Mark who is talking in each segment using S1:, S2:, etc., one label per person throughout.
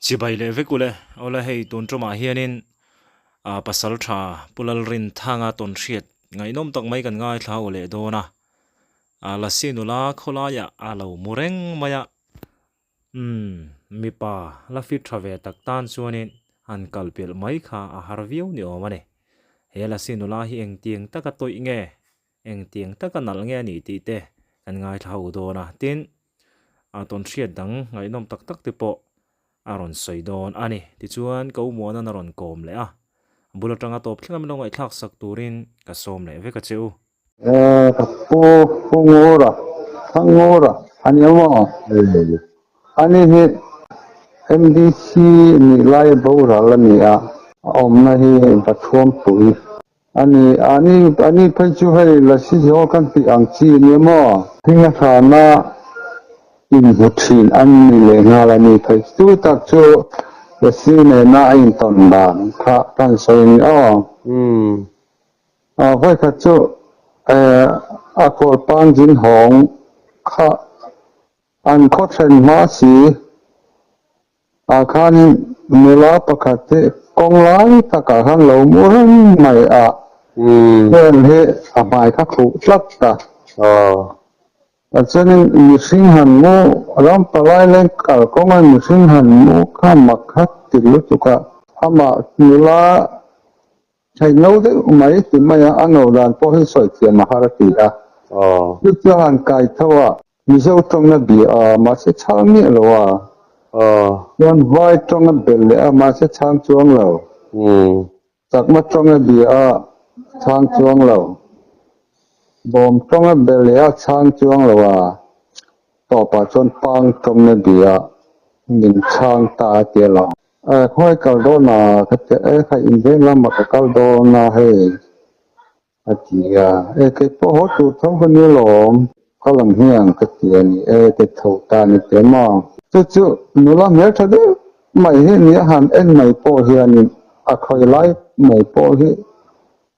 S1: Chibai leh vek ule, awle hei tun tumah hianin ah pasaltha Pu Lalrinthanga tawnhriat ngaihnawm tak mai kan ngaithla u leh dawn a, ah Lasi nula khawlaiah a lo mu reng mai a, umm mipa la fit tha ve tak tan chuanin han kal pelh mai kha a har viau ni awm a ni. He Lasi nula hi engtiang taka tawih nge Engtiang taka nalh nge a nih tih te kan ngaithla ho dawn a, tin, a tawnhriat dang ngaihnawm tak tak te pawh a rawn sawi dawn a ni. Tichuan, ka umuanan a rawn kawm leh a, a bul atanga tawp thleng a min lo ngaihthlak sak turin ka sawm leh vek a che u.
S2: E, ka pu, Pu Ngura, Thangngura a ni maw? Ani hi MDC nih laia boral a ni a, a awmna hi Vathuampui Ani, ani, ani phei chu hei Lasi zawl kan tih ang chi a nia maw? Heng a hrana inhmu thin an ni leh nghal a ni phei chu tak chu Lasi nena a intawn dan kha kan sawi a ni aw.
S3: Umm.
S2: A vawikhat chu eh a kawlpang zin hawng kha an khaw then hma si. Ah khanin nula pakhat hi kawng lai takah khan lo mu reng mai a, heng hi a hmai kha khuh tlat a. Chuanin mihring han mu, ram palai leng kal kawnga mihring han mu kha mak kha ti lutuk a, amah nula hei ngo deuh mai ti mai a, a ngo dan pawh hi sawi thiam a har a ti a. Chu chu a han kai tho a. Mizo tawngna bia a, mahse chhang miah lo a. Chuan vai tawng a belh leh a, mahse chhang chuang lo. Chakma tawng a bia a, chhang chuang lo. Bawm tawng a belh leh a, chhang chuang lo a. Tawpah chuan pang tawng a bia a, min chhang ta a ti alawm. Khawi kal dawn a? Ka ti a, e kha inveng lamah ka kal dawn a hei. A ti a, E kei pawh haw tur tho ka ni alawm, ka lang hian ka ti a ni e, kei tho ta ni teh maw? Chu chu nula hmeltha deuh mai hi ni a han en mai pawh hianin a khawi lai mai pawh hi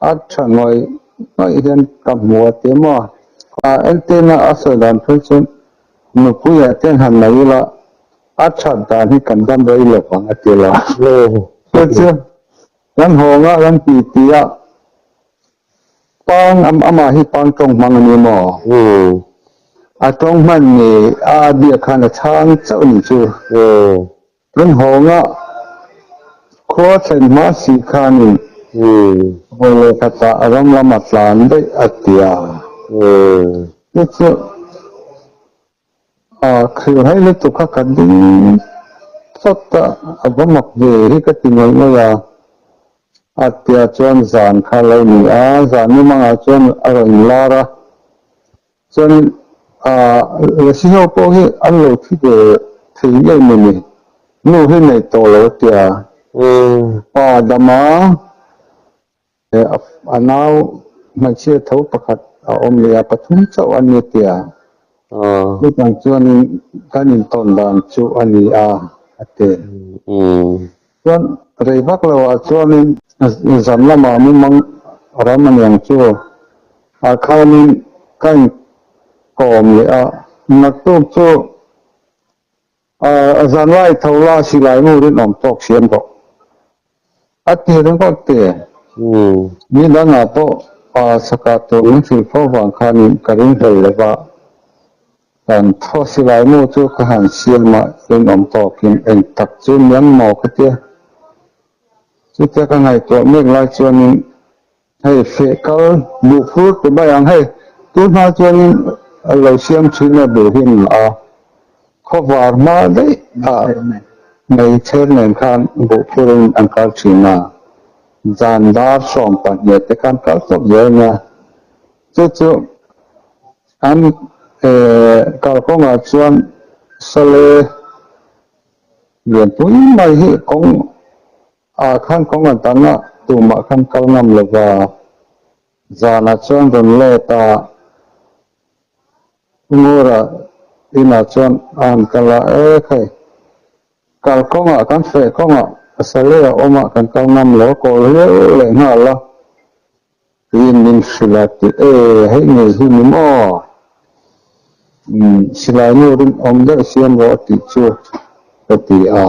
S2: a tha ngawih ngawih hian ka hmu a ti maw? A entirna a sawi dan phei chuan nupuiah ten han nei ila a that dan hi kan dam rei lo vang a ti la. Chu chu Kan hawng a, kan ti ti a, pang amah hi pang tawng hmang a ni maw? A tawng hman ni a biak khan a chhang chauh ni chu. Kan hawng a, khua thlen hma si khanin vawi leh khatah ram lam a tlan daih a ti a. Chu chu. A khil hai lutuk kha ka ding chawt a, a va mak ve hi ka ti ngawih ngawih a. A tia chuan zan kha a lo ni a, zan mumangah chuan a rawn inlar a. Chuanin Lasi ho pawh hi an lo thi ve thei ngei mai ni, nu hi nei tawh lo a tia. Pa dama A nau hmeichhia tho pakhat a awm leh a, pathum chauh a ni tia. Chutang chuanin kan intawn dan chu a ni a, a ti. Chuan rei vak lo ah chuanin zan lamah mumang ram a niang chu ah khanin ka inkawm leh a, naktuk chu A zanlai tho la silai mu rinawm tawk siam rawh. A ti ringawt te. Ni dangah pawh pa saka tur min hrilh fo vang khanin ka ring hlei lo va. Kan thaw silai mu chu ka han siam a, rinawm tawkin eng tak chu niang maw ka tia. Chutia ka ngaihtuah mek lai chuanin Hei feh kal duh phur ti mai ang hei tun hma chuanin lo siam thin a duh hi ni a, khawvar hma daih ah hmeichher nen khan buh phurin an kal thin a, zan dar 12 te khan kal tawp zel nia, chu chu an kalkawngah chuan sale lianpui mai hi kawng Ah khan kawng a dang a, tumah khan kal ngam lo va. Zanah chuan rawn let a, Ngura inah chuan a han kal a, E khai, kal kawngah kan feh kawngah Sale a awm a, kan kal ngam lo, kawl hial leh nghal a, tiin min hrilh a ti, E, hei ngei hi ni maw? Umm, silai nu rinawm deuh siam rawh a tih chu. ka ti a.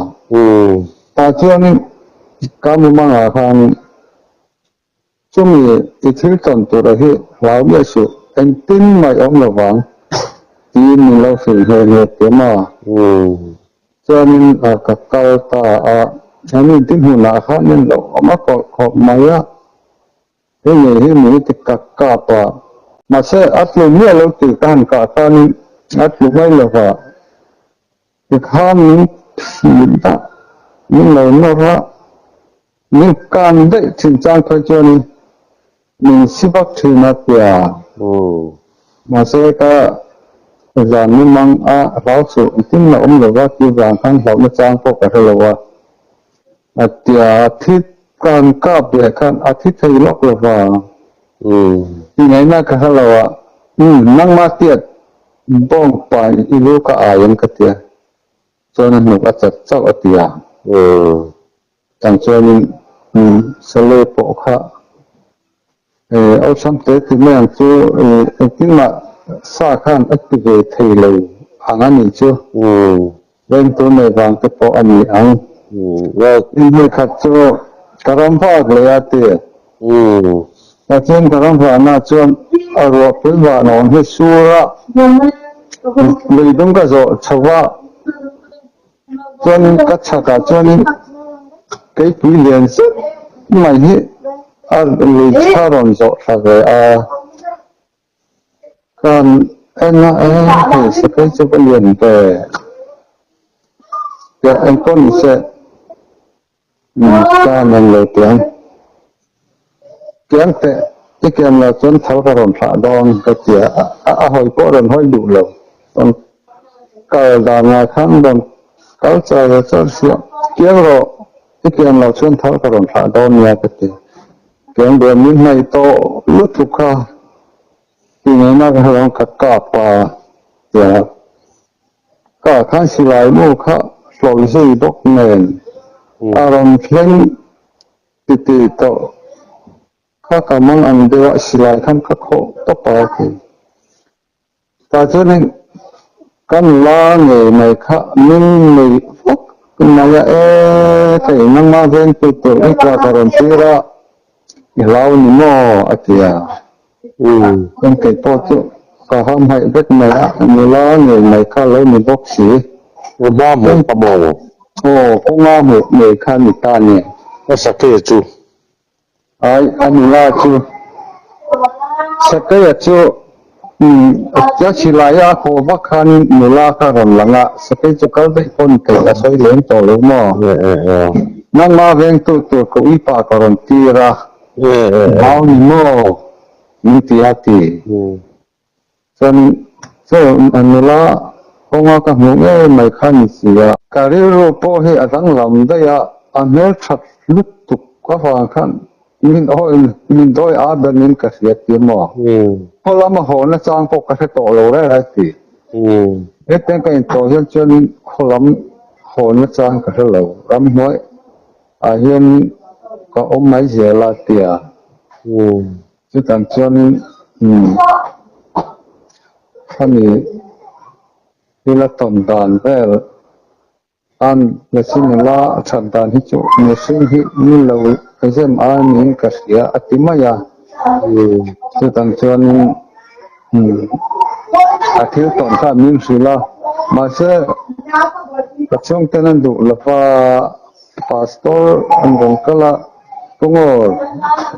S2: Tah chuanin ka mumangah khan chumi i thil tawn tura hi hlau miah suh, engtin mah i awm lo vang tiin min lo hrilh nghe nghe thiam a. Chuanin ka kal ta a, an inti hmunah khan min lo awm a kawlh khawp mai a. Hei ngei hi min ti kak kap a. Mahse, a tlu miah lo tih ka han kah khanin a tlu mai lo va. Tikhan min thih dah, min lo nawr a, min kan daih thin chang phei chuanin min si vak thin a tia. Mahse, ka zan ni mang a hlau suh engtin a awm lo va tih vang khan hlauhna chang pawh ka hre lo a. A tia thi kan kap leh khan a thi thei lawk lo va. Ti ngaihna ka hre lo a, umm nangmah tiat bawng pa i lu ka ai ang ka tia, chuan a hnuk a chat chauh a tia. Tang chuanin umm Sale pawh kha awlsam te ti mai ang chu engtin mah sa khan a ti ve thei lo ang a nih chu. Vengtu nei vang te pawh a ni ang. Inhmui khat chu ka ram vak leh a ti. Pathian ka ram vahna chuan a ruahpui vahnawn hi sur a, lui dum ka zawh chho va, chuanin ka chhakah chuanin keipui lian zet mai hi a lui thla rawn zawh thla ve a. Kan en a e, hei sakei chu va lian ve. Piah engpawh ni se ka nen lo tiang. Tiang teh i kian lo chuan thal ka rawn thlah dawn ka ti a, a hawi pawh a rawn hawi duh lo. Rawn kal dan ngai khan rawn kal char char sia, kiang rawh i kian lo chuan thal ka rawn thlah dawn nia ka ti. Tiang duan min hnaih tawh lutuk kha ti ngaihna ka hre lo ka kap a tia ka khan silai mu kha hlawlh zui bawk nen a rawn thleng ti ti tawh kha ka mang ang deuh a silai khan ka khawh tawp a ti. Tah chuanin ka nula ngei mai kha min nei vak mai a, e kei nangmah vengtu tur i pa ka rawn tir a, i hlau ni maw? a ti a. Chuan kei pawh chu ka hamhaih vek mai a, nula ngei mai kha lo ni bawk si.
S3: Kawng a hmuh ka maw?
S2: Aw, kawng a hmuh ngei kha ni ta ni.
S3: Ka sakei chu
S2: Ai, a nula chu Sakeia chu tia silai a haw vak khanin nula kha rawn lang a, Sakei chu kal daih pawn theih a sawi lem tawh lo maw? Nangma vengtu tur ka uipa ka rawn tir a, hau ni maw? Min ti a ti. Chuanin chaw a nula kawnga ka hmuh ngei mai kha ni si a. Ka rilru pawh hi a danglam daih a, a hmelthat lutuk avang khan min awi min dawi a berin ka hria ti maw? Khaw lama haw nachang pawh ka hre tawh lo reng a ti. Hetiang ka intawh hian chuanin khaw lam haw nachang ka hre lo, ramhnuai ah hian ka awm mai zel a ti a. Chutah chuanin khami thil a tawn dan vel an Lasi nula a that dan hi chu mihring hi ni lo zem a niin ka hria a ti mai a. Chutah chuanin a thil tawn kha min hrilh a, mahse ka chhungten an duh lova Pastor an rawn kal a. Kawngawr,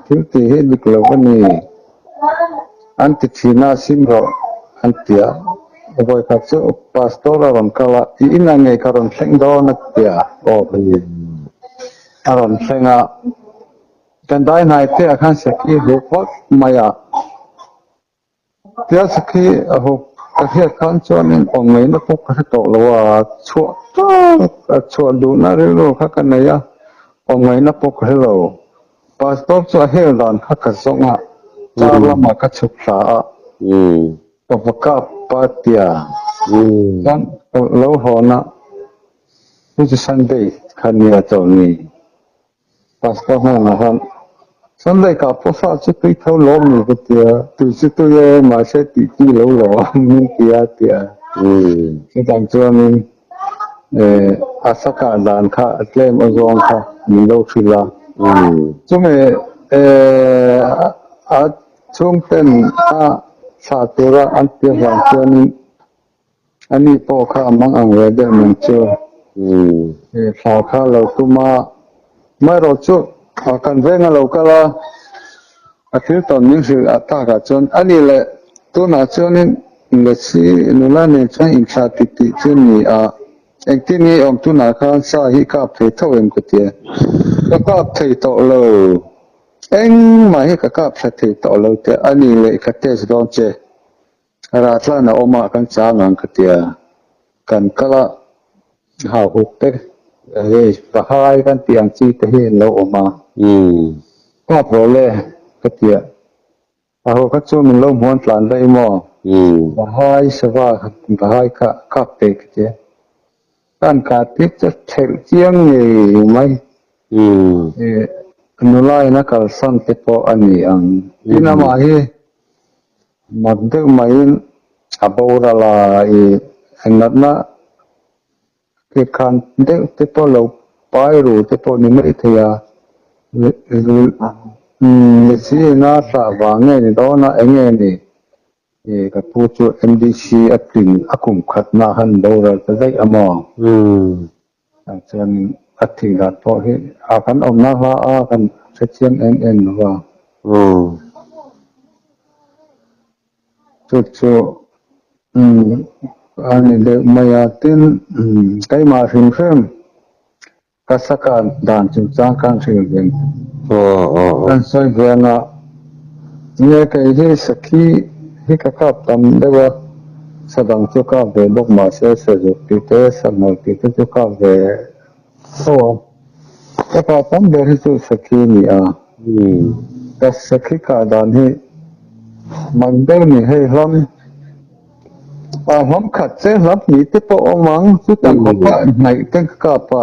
S2: thil tih hi dik lo a ni. An ti thin a, sim rawh an ti a. Vawikhat chu Pastor a rawn kal a, i inah ngei ka rawn thleng dawn a ti a. Aw ka ti. A rawn thleng a, kan dai hnai te ah khan sakhi huh phawt mai a. Tia sakhi a huh ka hriat khan chuanin awm ngaihna pawh ka hre tawh lo a, chhuah tak a chhuah duhna rilru kha ka nei a, awm ngaihna pawh ka hre lo. Pastor chu a hel dan kha ka zawng a, car lamah ka chhuk thla a, ka va kap a tia chuan ka lo hawn a, chu chu Sunday kha nia chawlhni. Pastor hnenah khan, Sunday kah pawh sa chu tui tho lawm ni ka ti a, tui chu tui e, mahse tih tui lo lo a min ti a ti a. Chutah chuanin. A sa kah dan kha a tlem a zawng kha min lo hrilh a. Chumi a chhungten a thlah tura an tir vang chuanin ani pawh kha a mang ang ve deuh nang chu. Thla kha lo tum a, amaherawh chu kan veng a lo kal a, a thil tawn min hrilh a takah chuan ani leh tunah chuanin Lasi nula nen chuan inthlah ti tih chu ni a, engtin nge awm tunah khan sa hi kap thei tho em ka tia, ka kap thei tawh lo, engmah hi ka kap thla thei tawh lo tia, a ni leh ka test dawn che, Ratlan a awm a kan chang ang ka tia, kan kal a hau huk te hei pahai kan tih ang chi te hi an lo awm a, kap rawh le ka tia. A ho kha chu min lo hmuan tlan daih maw? Bahai sava bahai kha kap pe ka tia. Ka an kah tir chu thelh chiang ngei mai. Nula in a kalsan te pawh a ni ang. Tin amah hi mak deuh maiin a boral a, i natna Ke khan deuh te pawh lo pai ru te pawh ni mai thei a, Lesiina thlah vang nge ni dawn a eng nge ni? Ih ka pu chu MDC a tlin a kum khatna a han boral ta daih a maw? Tah chuan a thih dan pawh hi a kan awmna hla a kan hrechiang em em lo va. Chu chu a ni deuh mai a, tin keimah hrim hrim ka saka dan chungchang khan hrilh ve kan sawi ve anga nge kei hi sakhi hi ka kap tam deuh a, sa dang chu kap ve bawk mahse sazuk tih te sanghal tih te chu kap ve tho a, ka kah tam ber hi chu sakhi a ni a, ka sakhi kah dan hi mak deuh ni hei hlam a hlam khat che hlam hnih te pawh awm ang chutah khawpa hnaih te ka kap a,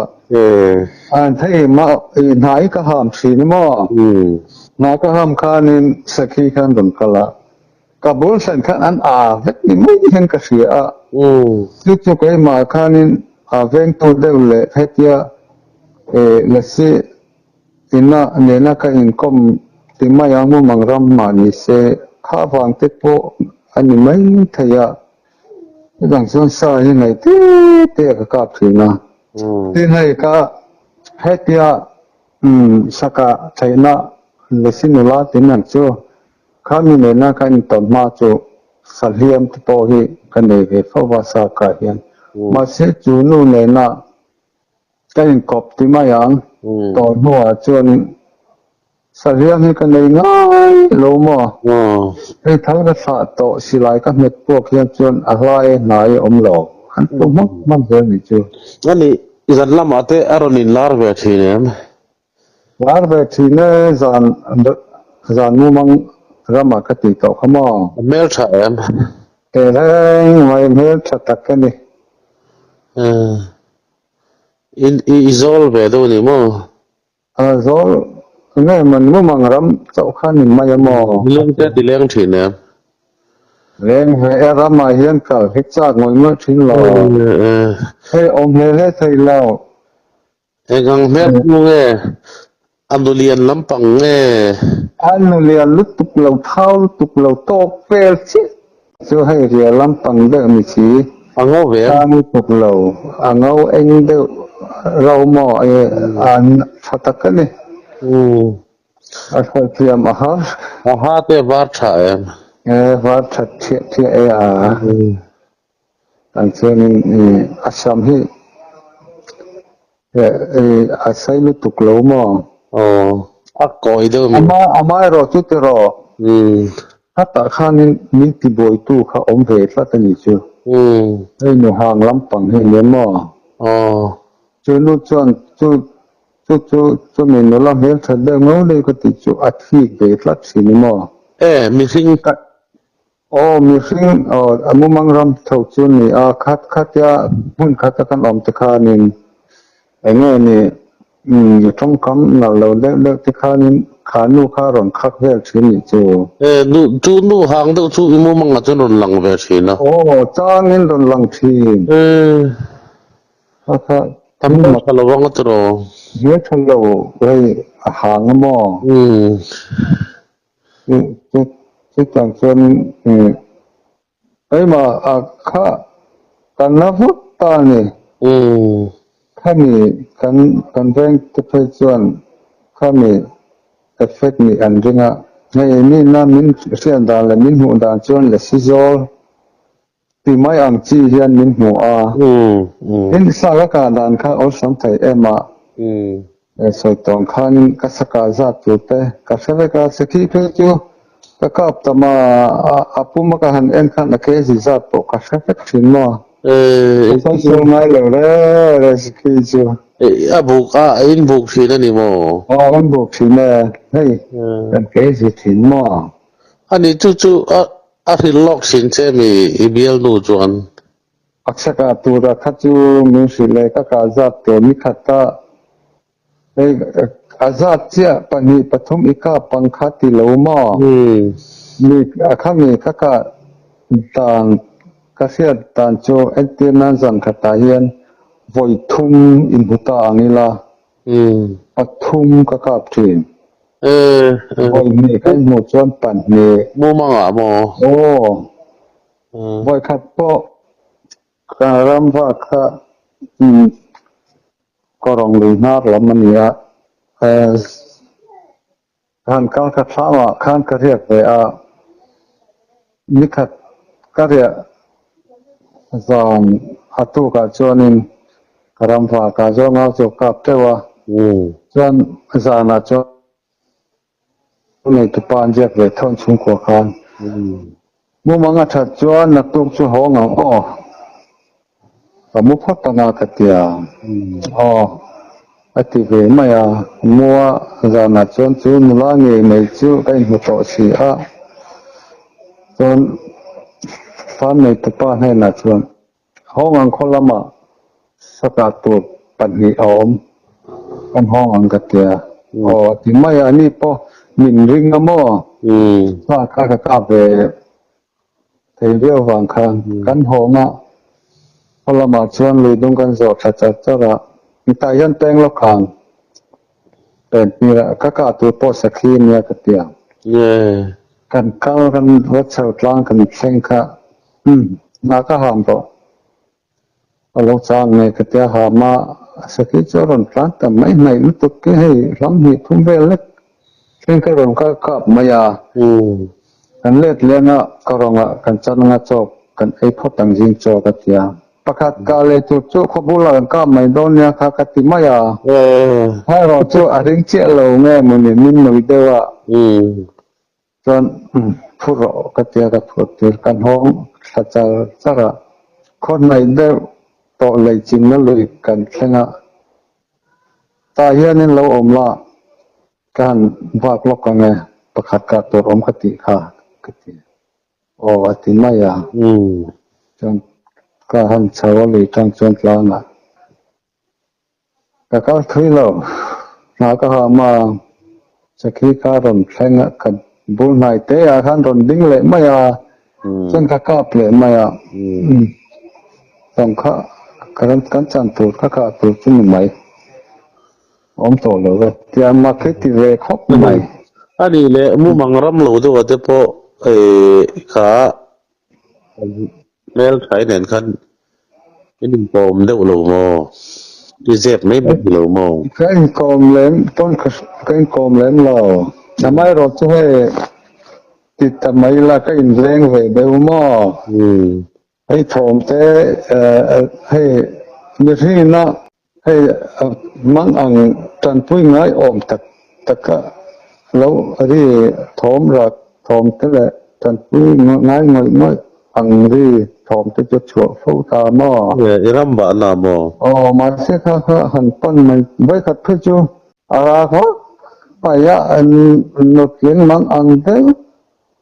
S2: hei mah hnai ka ham thin maw, hnai ka ham khanin sakhi khan rawn kal a. Ka bul thlen khan an aa vek ni mai hian ka hria a, chu chu keimah khanin a vengtu deuh leh hetia Lasi ina nena ka inkawm ti mai a, mumang ram mah ni se kha vang te pawh a ni mai thei a, chutang chuan sa hi ngaih te te a ka kap thin a, tin hei ka hetia saka theihna Lasi nula tin ang chu. Kha mi nena ka intawn hma chu sahliam te pawh hi ka nei ve fo va Sarkar hian. Mahse chu nu nena ka inkawp ti mai ang tawn hnuah chuanin sahliam hi ka nei ngai lo maw? Hei thal ka thlah tawh silai ka hmet puak hian chuan a hlai e hnai e awm lo an pu hmak hmak zel ni chu.
S3: Ani zan lamah te a rawn inlar ve thin em?
S2: Lar ve thin e, zan zan mumang ramah ka tih tawh kha maw?
S3: A hmel tha em?
S2: He reng mai hmel tha tak a ni.
S3: I i zawl ve deuh a ni maw?
S2: A zawl nge man mumang ram chauh kha ni mai a maw?
S3: Leng te ti leng thin em?
S2: Leng ve e ramah hian kal hi chak ngawih ngawih thin lo. Hei awm hle hle thei lo.
S3: Engang hmel pu nge? A nulian lampang nge?
S2: A nulian lutuk lo, thau lutuk lo, tawk vel chiah chu hei ria lampang deuh ni si.
S3: A ngo ve em?
S2: Sang lutuk lo, a ngo eng deuh ro maw e a tha tak a ni. A hruaithiam a har.
S3: A ha te var tha em?
S2: E var tha thiah thiah e a. Tah chuanin a sam hi a sei lutuk lo maw?
S3: Aw, a kawi deuh mi.
S2: Amaherawh chu tiraw, khatah khanin min tibuaitu kha awm ve tlat a nih chu. Hei nu hang lampang hi nia maw?
S3: Aw.
S2: Chu nu chuan chu chu chu chumi nula hmelthat deuh ngau deuh ka tih chu a thik ve tlat thin maw?
S3: E, mihring.
S2: Aw mihring aw a mumang ram tho chu ni a, khat khatia hmun khata kan awm te khanin eng nge ni umm tawngkam nalh lo deuh deuh te khanin kha nu kha rawn khak vel thin nih chu.
S3: E nu chu nu hang deuh chu i mumangah chuan rawn lang ve thin a.
S2: Aw changin rawn lang thin.
S3: E.
S2: Kha kha
S3: A
S2: thil mak.
S3: hmeltha lo ang a tiraw?
S2: Hmeltha lo hei a hang a maw?
S3: Umm.
S2: Chu chutiang chuan ih keimah a kha kan la vut ta a ni.
S3: Umm.
S2: Khami kan kan veng te phei chuan khami effect nih an ring a. Hei nihna min hriat dan leh min hmuh dan chuan lasi zawl Ti mai ang chi hian min hmu a. Tin, sa ka kah dan kha awlsam thei em a, sawi tawng khanin ka sa kah zat tur te ka hre vek a, sakhi phei chu ka kap tam a, a pum a ka han en khan a kezi zat pawh ka hre vek thin maw. Ka sawi sawi ngai lo re re sakhi chu.
S3: A buk a, a inbuk thin a ni maw?
S2: Aw, a inbuk thin e, hei kan kezi thin maw?
S3: A ni chu chu a A hrilh lawk thin che mi i bialnu chuan.
S2: A chhekah tura kha chu min hrilh e, ka kah zat tur ni khat a, hei a zat chiah pahnih pathum i kap ang kha ti lo maw? Mi a kha mi ka kah dan ka hriat dan chu entir nan zan khatah hian vawi thum inhmu ta ang ila, pathum ka kap thin. Vawi hnih kan hmuh chuan pahnih.
S3: Mumangah maw?
S2: Aw. Vawi khat pawh ka ram vak kha kawrawng lui hnar lam a ni a. Ka han kal kha thlamah khan ka riak ve a. Nikhat ka riah zan a tukah chuanin ka ram vak ah zawng au chu kap teuh a, chuan zanah chuan neitupa an ziak ve tho an chhungkua khan mumang a that chuan naktuk chu haw ang aw ka mu phawt ang a ka ti a, aw a ti ve mai a, mua zanah chuan chu nula ngei mai chu ka inhmu tawh si a, chuan farm neitupa hnenah chuan Hawng ang khaw lamah sakah tur pahnih a awm, kan hawng ang ka tia. Aw a ti mai a, ani pawh min ring a maw? Sa kha ka kap ve thei viau vang khan kan hawng a, khaw lamah chuan lui dung kan zawh thla char char a, tah hian peng lawk ang pen tir a, ka kah tur pawh sakhi ania ka tia. Kan kal kan va chho tlang kan thleng kha Umm, hna ka ham tawh. Ka lo chang nge ka tia ham a, sakhi chu a rawn tlan ta mai hnaih lutuk ke hei hlam hnih thum vel lek thleng ka rawn kal kap mai a. Kan let leng a, ka rawngah kan chan anga chaw kan ei phawt ang zing chaw ka tia. Pakhat kah leh tur chu khaw bulah kan kap mai dawn nia kha ka ti mai a. Hairawh chu a ring chiah lo nge mawni min nui deuh a. Chuan phu rawh ka tia ka phur tir kan hawng thla char char a, khaw hnaih deuh tawh lei chimna lui kan thleng a, tah hianin lo awm la ka han vak lawk ang e, pakhat kah tur awm ka tih kha ka ti. Aw a ti mai a, chuan ka han chho a lui tang chuan tlangah Ka kal thui lo, hna ka ham a, sakhi kha rawn thleng a, ka bul hnai te ah khan rawn ding leh mai a, chuan ka kap leh mai a, tawng kha kan chan tur ka kah tur chu ni mai, awm tawh lo ve tia mak hi ti ve khawp mai.
S3: A nih leh mumang ram lo deuh ah te pawh kha Hmelthaih nen khan in inkawm deuh lo maw? I zep mai mai lo maw?
S2: Ka inkawm lem pawn ka inkawm lem lo. Amaherawh chu hei ti ta mai la ka inveng ve deuh maw? Hei thawm te hei mihringina Hei hmang ang tanpui ngai awm tak taka lo ri thawm rak thawm te leh tanpui ngai ngawih ngawih ang ri thawm te chu chhuah fo ta maw?
S3: Nge i ram bah na maw?
S2: Aw, mahse kha kha han pan mai vawikhat phei chu a rak vak mai a, nutling mang ang deuh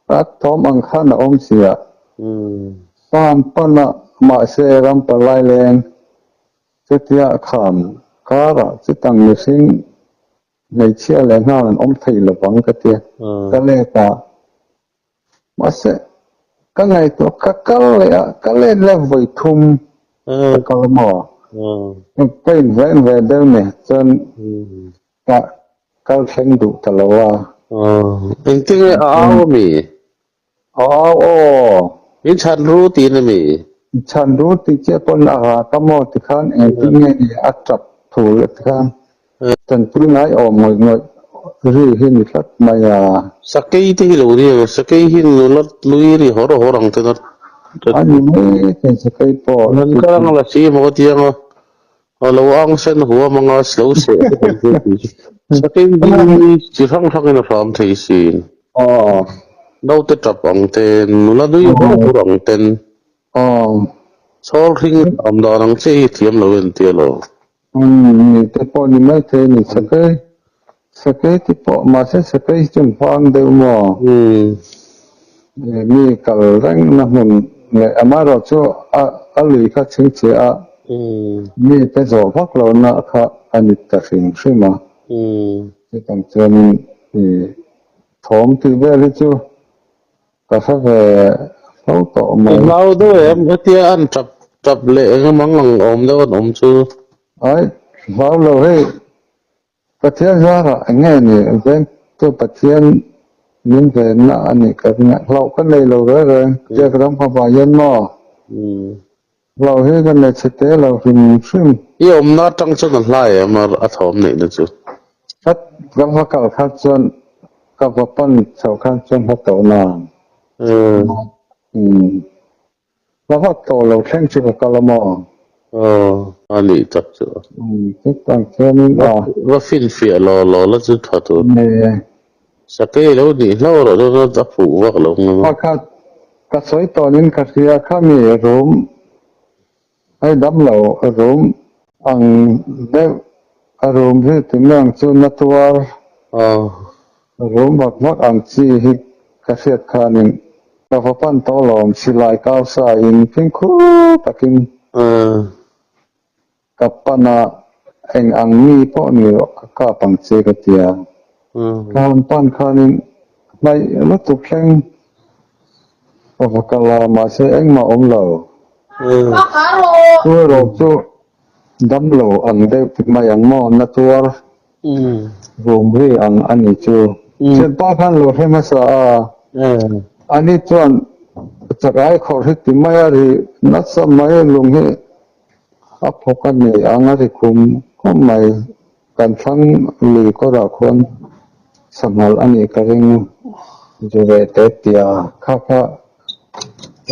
S2: rak thawm ang khan a awm si a. Ka han pan a, mahse ram palai leng Chutia kham karah chutang mihring hmeichhia leh nghal an awm thei lovang ka ti a, ka let a. Mahse, ka ngaihtuah ka kal leh a, ka let leh vawi thum ka kal maw? Ka inveng ve deuh ni chuan ka kal thleng duh ta lo a.
S3: Engtin nge a au ami?
S2: A au aw.
S3: Min chhan ru tiin ami?
S2: Chhan ru tih chiah pawn a rak a maw tikhan engtin nge ni a tap thul a tikhan Tanpui ngai awm ngawih ngawih ri hi ni tlat mai a.
S3: Sakei te hi lo ni ang, sakei hi nula nui ri hawr hawr ang ten a.
S2: A ni mai thei sakei pawh.
S3: Nan kal ang la si maw tiang a, a lo ang sen huam anga lo seh te kan hriat tih chu. Sakei hi chi hrang hrang in a hram thei sin.
S2: Aw.
S3: Naute tap ang ten, nula nui hawr hawr ang ten.
S2: Aw.
S3: Chhawl hring am dan ang che hi thiam lo en tia lo.
S2: Umm ni te pawh ni mai thei a ni. Sakei, sakei te pawh mahse sakei hi chuan hmang deuh maw? Mi kal reng na hmun leh amaherawh chu a a lui kha chhingchhiah a, mi te zawh vak lo na kha a ni ta hrim hrim a. Chutang chuanin i thawm tih vel hi chu Ka hre ve fo tawh mai.
S3: I hlau deuh em? Hetia an tap tap leh eng emaw ang awm deuh an awm chu.
S2: Ai, hlau lo hei. Pathian zarah eng nge ni? Vengtu Pathian min venna a nih ka ring a, hlauh ka nei lo reng reng. Biak ram kha vah hian maw? Hlauh hi ka nei chhe te lo hrim hrim.
S3: I awmna atang chuan a hlai em a thawm neihna chu?
S2: Khat ka va kal khat chuan ka va pan chhoh khan chuan hla tawh na. Umm. Hla vak tawh lo thleng chu ka kal a maw?
S3: Aw, a nih tak chu.
S2: Umm, chutang chuanin a.
S3: Va finfiah law law la chu tha tur.
S2: Ni e.
S3: Sakei lo nih hlauh rawh chuan a fuh vak lo ngam a.
S2: Pakhat ka sawi tawnin ka hria khami room hei damlo room ang deuh a room hi ti mai ang chu na tuar room vak vak ang chi hi ka hriat khanin ka va pan tawh lawm silai kau sa in fimkhur takin Ka pana eng ang mi pawh ni rawh ka kap ang che ka ti a. Ka han pan khanin hnaih lutuk thleng ka va kal a, mahse engmah awm lo. Chu erawh chu damlo ang deuh ti mai ang maw, na tuar rum ri ang a ni chu. Thianpa khan lo hre hmasa a, ani chuan chakai khawrh hi ti mai a ri nasa mai lung hi. A phawk a nei ang a ri khum khum mai. Kan thlang lui kawrah khuan sanghal a nih ka ring zu ve te tia kha kha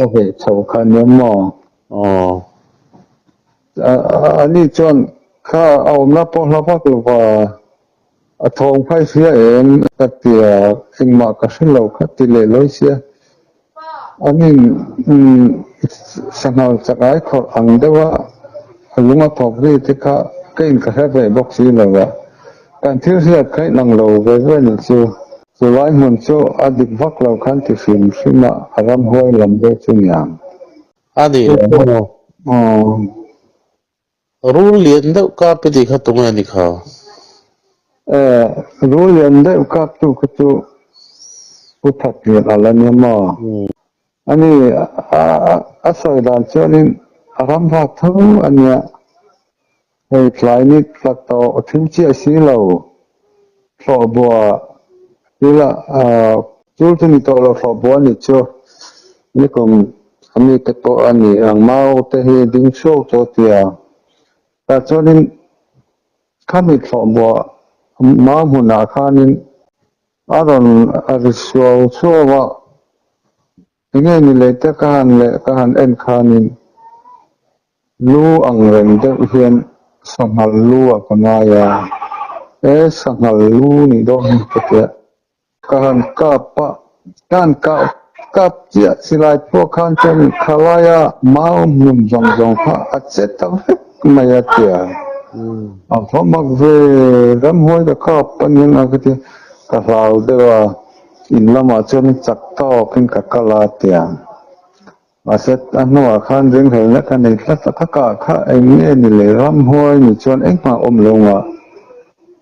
S2: a veh chho kha nia maw?
S3: Aw.
S2: A ni chuan kha a awmna pawh hla vak lo va, a thawm kha i hria em ka tia engmah ka hre lo kha ti leh lawi sia. An in sanghal chak ai khawrh ang deuh a, a lung a thawk ri te kha ka in ka hre ve bawk si lo a, kan thil hriat kha in ang lo ve ve ni chu. Chu lai hmun chu a dik vak lo khan ti hrim hrim a, a ramhuai lam deuh chu niang.
S3: A ni lo.
S2: Aw.
S3: Rul lian deuh kap i tih kha tunge ni kha?
S2: E, rul lian deuh kap tu kha chu Pu That Lian a la nia maw? Ani, a sawi dan chuanin a ram vak tho a nia. Hei tlai ni tla tawh thil chiah si lo, thlawh bua ila chul chu ni tawh lo thlawh bua ni chu nikum a mite pawh a ni ang mau te hi ding chhuak tawh tia tah chuanin khami thlawh bua mau hmunah khanin a rawn ri suau suau a enge ni leh te ka han leh ka han en khanin Lu ang reng deuh hian sanghal lu ah ka ngai a, e sanghal lu nih dawn hi ka tia. Ka han kap a, ka han kap kap chiah silai pawh khan chuan khalaia mau hmun zawng zawng kha a che ta vek mai a tia. A va mak ve, ramhuai ka kap a nia ka tia, ka hlau deuh a, in lamah chuan chak tawkin ka kal a tia. Mahse, a hnuah khan ringhlelna ka nei tlat a, ka kah kha eng nge ni le? Ramhuai ni chuan engmah awm lo ngah.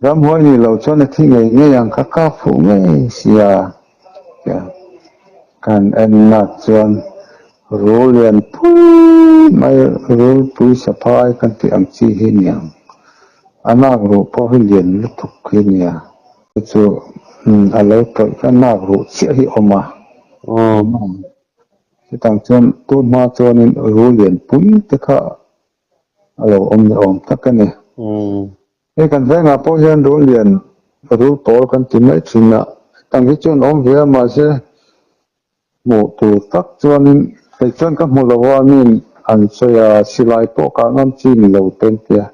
S2: Ramhuai ni lo chuan a thi ngei ngei ang, ka kah fuh ngei sia. Tia kan en nak chuan Rul lian pui mai, rulpui saphai kan tih ang chi hi a ni ang. A nak ruh pawh hi lian lutuk hi a nia. Chu chu a lo tawih kha nak ruh chiah hi a awm a. Chutang chuan tun hma chuanin rul lian pui te kha a lo awm ni awm tak a ni. Hei kan vengah pawh hian rul lian, rul pawl kan ti mai thin a, tang hi chuan awm ve a mahse Hmuh tur tak chuanin kei chuan ka hmu lo a, min an sawi a, silai pawh kah ngam chi ni lo te an ti a.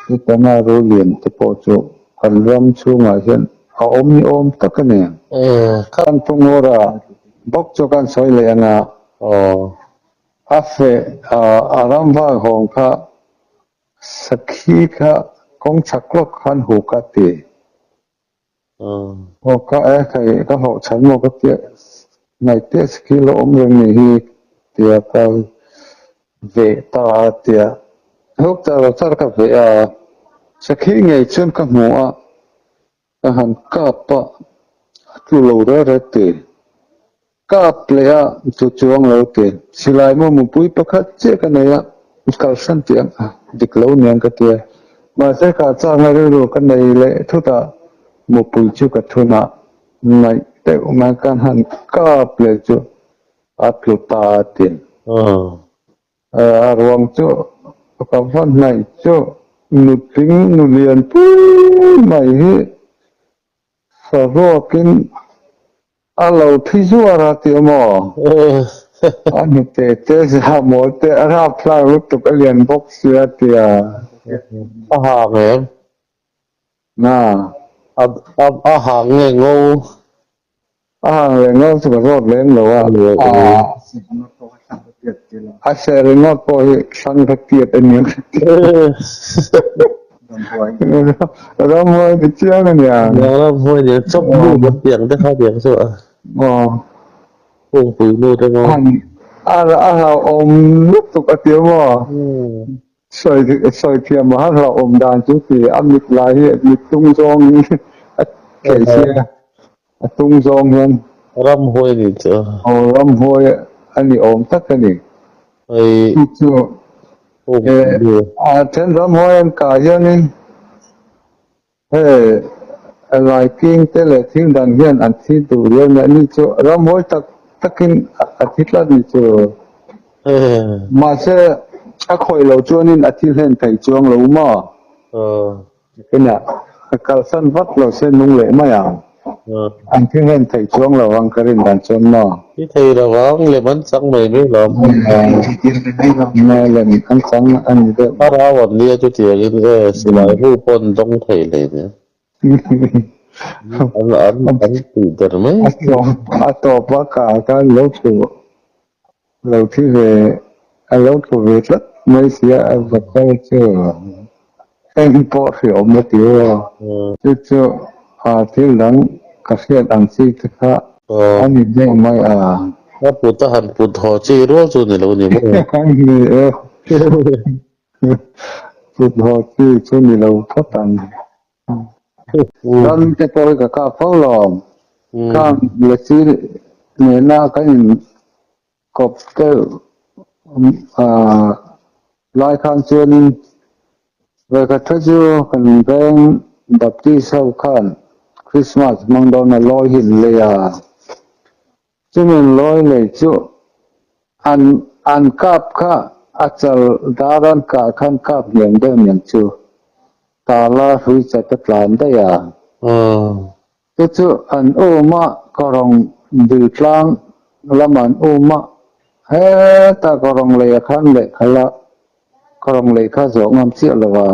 S2: Chutana Rulian te pawh chu kan ram chhungah hian a awm ni awm tak a ni. Kan Pu Ngura bawk chu kan sawi leh ang a, a feh a ram vak hawng kha sakhi kha kawng chhak lawk khan hu ka ti. Aw ka e khai ka hlawh chhan maw ka tia ngaihte skill a awm reng ni hi tia ka veh ta a tia hlawk char char ka veh a sakhi ngei chuan ka hmu a ka han kap a a tlu lo reh reh ti kap leh a tlu chuang lo ti silai maw mupui pakhat chiah ka nei a kalsan tih ang dik lo niang ka tia mahse kah chakna rilru ka nei leh thut a mupui chu ka thun a ngaih deuh mai ka han kap leh chu a tlu ta a ti. A ruang chu ka va hnaih chu nutling nulian pui mai hi saruakin A lo thi zuar a tih maw? A hnute te za mawl te a rapthlak lutuk a lian bawk sia tia.
S3: A hang em?
S2: Na.
S3: A a hang nge ngo?
S2: A hang leh ngo chu ka zawt lem lo a. A seh ringawt pawh hi hrang ka tiat a nia ka ti. Ramhuai ni chiang a nia.
S3: Ramhuai ni chawp nu kan tih ang te kha tiang chu a.
S2: Aw.
S3: Kungpui nu te maw.
S2: A a hlauhawm lutuk a ti maw. Sawi sawi thiam a hlauhawm dan chu ti a mit lai hi mit tung zawng in a thei sia a tung zawng hian.
S3: Ramhuai ni chu.
S2: Aw ramhuai a ni awm tak a ni.
S3: Hei.
S2: Chu chu A then ramhuai an kah hianin hei laiking te leh thil dang hian an thi duh riau nia ni chu ramhuai tak takin a thi tlat ni chu. Mahse a khawih loh chuanin a thi hlen thei chuang lo maw? Kinah ka kalsan vat lo se nung leh mai ang. An thi hlen thei chuang lo ang ka rin dan chuan maw?
S3: Thi thei lo ang, lem an chang mai mai lo.
S2: Nge lem an chang a ni deuh.
S3: Thlarau an nia chutiangin nge silai mu pawh an dawng thei hlei nia. An an an tih der mai.
S2: A tawp a tawp a kah khan lo thu Lo thi ve, a lo tlu ve tlat mai sia a va kal chu eng pawh hriawm a ti aw. Chu chu a thil dang ka hriat ang chi te kha a ni deuh mai a.
S3: A put a han put haw chi rual chu ni lo ni maw?
S2: Ni e, put haw chi chu ni lo phawt ang. Ram te pawh hi ka kap fo lo. Khang lasi nena kan in kawp deuh lai khan chuanin vawikhat kha chu kan veng Baptist ho khan Christmas hmang dawn a lawi hi an lei a. Chumi an lawi lei chu an an kap kha a chal dar an kah khan kap hniam deuh niang chu tala hrui chat a tlan daih a. Chu chu an um a, kawrawng diltlang lam an um a, heta kawrawng lei a khan lehkha la, kawrawng lei kha zawh ngam chiah lo a,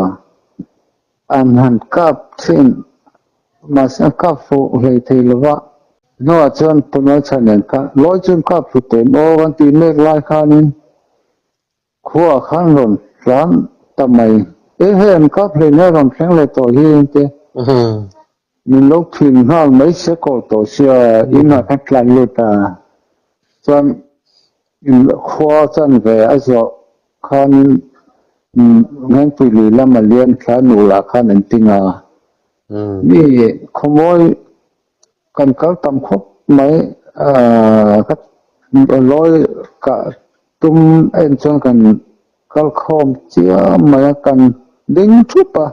S2: an han kap thin, mahse an kap fuh hlei thei lo va. Hnuah chuan Punawi chhan nen khan lawi chu an kap thlu teh maw kan tih mek lai khanin Khua khan rawn tlan ta mai. E hei an kap hlei nge rawn thleng leh tawh hi engte? Min lo thin nghal mai se kawh tawh sia inah khan tlan lut a. Chuan in khua chan ve a zawh khanin Ngengpui lui lama lian thla nulah khan an ting a. Mi khawmawi kan kal tam khawp mai. Ka. Lawi kah tum en chuan kan kal khawm chiam mai a, kan ding thup a,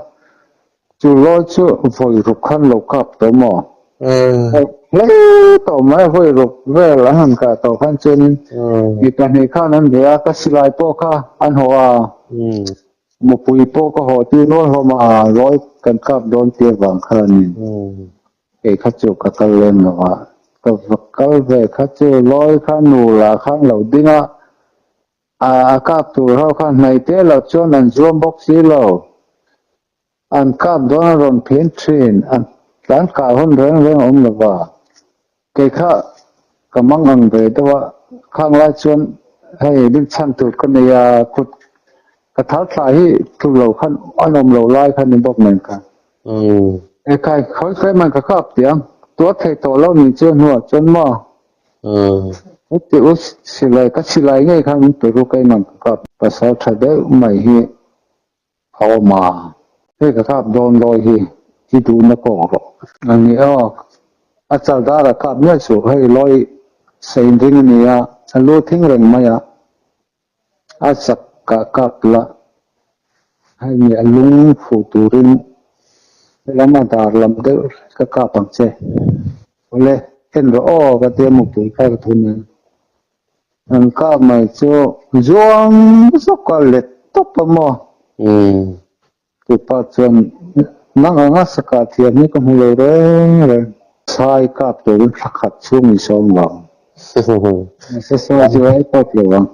S2: chu lawi chu vawi ruk khan lo kap tawh maw? Hle tawh mai a, vawi ruk vel an han kah tawh khan chuanin mi pahnih khan an ve a, ka silai pawh kha an haw a, mupui pawh ka haw tir rual hlawm a, lawi kan kap dawn tih avang khanin. Kei kha chu ka kal lem lo a, ka va kal ve kha chu lawi kha nu lah khan lo ding a, a kap tur ho kha hnaih te lo chuan an zuam bawk si lo, an kap dawn a rawn phin thin, an tlan kah hun reng reng a awm lo va, kei kha ka mang ang ve deuh a, khang lai chuan hei ding chhan tur ka nei a, kut ka thal thlah hi tluk lo khan an awm lo lai kha ni bawk nen khan. E khai, khawi khawi man ka kap tih ang, tuar thei tawh lo nih chu hnuah chuan maw? Heti u silai, ka silai ngei khan min pe ru kei man ka kap. Pasal tha deuh mai hi a awm a, hei ka kap dawn lawi hi i duhna kawk rawh. A ni aw, a chal dar a kap miah suh, hei lawi sein ring a ni a, a lu thing reng mai a. A chak kah kap la, hei mi a lung fuh turin helam a dar lam deuh ka kap ang che. Awle, en rawh aw ka tia mupui kha ka thun a. An kap mai chu zuang zawk a let tawp a maw? Tupa chuan nang anga sakah thiam hi ka hmu lo reng reng. Sai kap turin thla khat chhung in sawm vang. Nasa sawi chu ai pawp lo ang.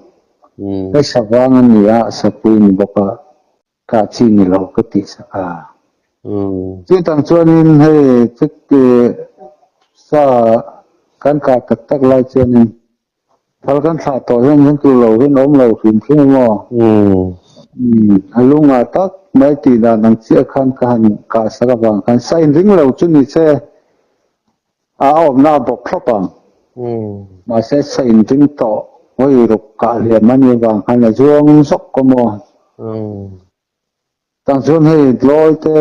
S2: Hei savang a ni a, sapui ni bawk a, kah chi ni lo ka tih sak a. Chutang chuanin hei chuti sa kan kah tak tak lai chuanin Thal kan thlah tawh hian min tur lo hian awm lo hrim hrim a maw? A lungah tak mai tih dan ang chiah khan ka han kah sak avang khan sa inring lo chu ni che a awmna a bawk thlawp ang. Mahse sa inring tawh hawi ruk kah hliam a nih avang khan a zuang zawk a maw? Tang chuan hei lawi te,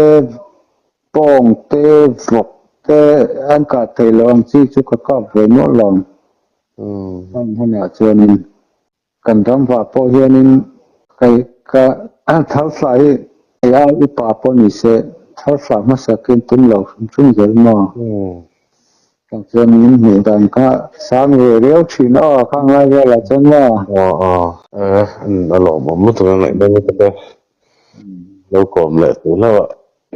S2: pawng te, vawk te an kah theih loh ang chi chu ka kap ve nual lo ang. Heng hunah chuanin kan ram vah pawh hianin kei ka thal thlah hi kei ai upa pawh ni se thal thlah hmasa kin tum lo hrim hrim zel maw? Tang chuan min hmuh dan kha sang ve riau thin aw khang lai velah chuan maw?
S3: Aw aw a lawmawm lutuk a ngaihnawm lutuk e. Lo kawm leh tur hlauh a.